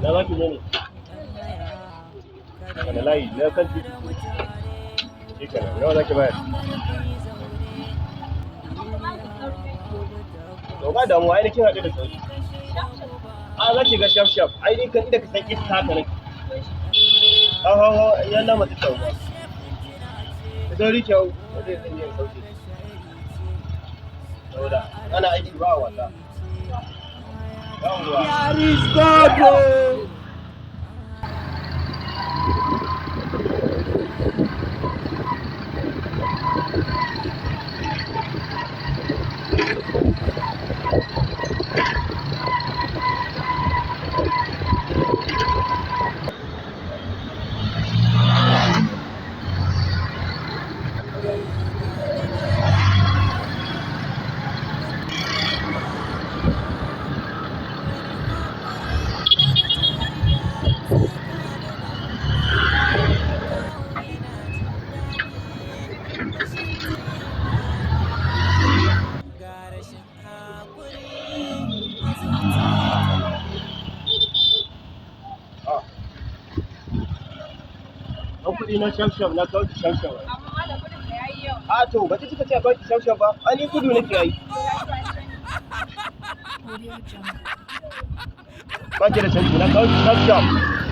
Na za ki je ne? Wani layi na kan titi. Shi kenan, nawa za ki bayar? To ba damuwa, ai kin haɗu da sauki. A za ki ga shaf shaf, ai ni kan inda ka san iska haka nake. Hau hau hau, yan na mata kyau ba. Da sauri kyau, ba zai zan iya sauke. Saboda ana aiki ba a wasa. Yawwa. There is God o. Ah. Ɗan kuɗi na shaf shaf, na kawo ki shaf shaf. Amma malam, kuɗin ka yayi yawa. A to, ba ki kika ce a kawo ki shaf shaf ba? Ai ni gudu nake yi. Audio Jungle. Ba ki da canji, na kawo ki shaf shaf.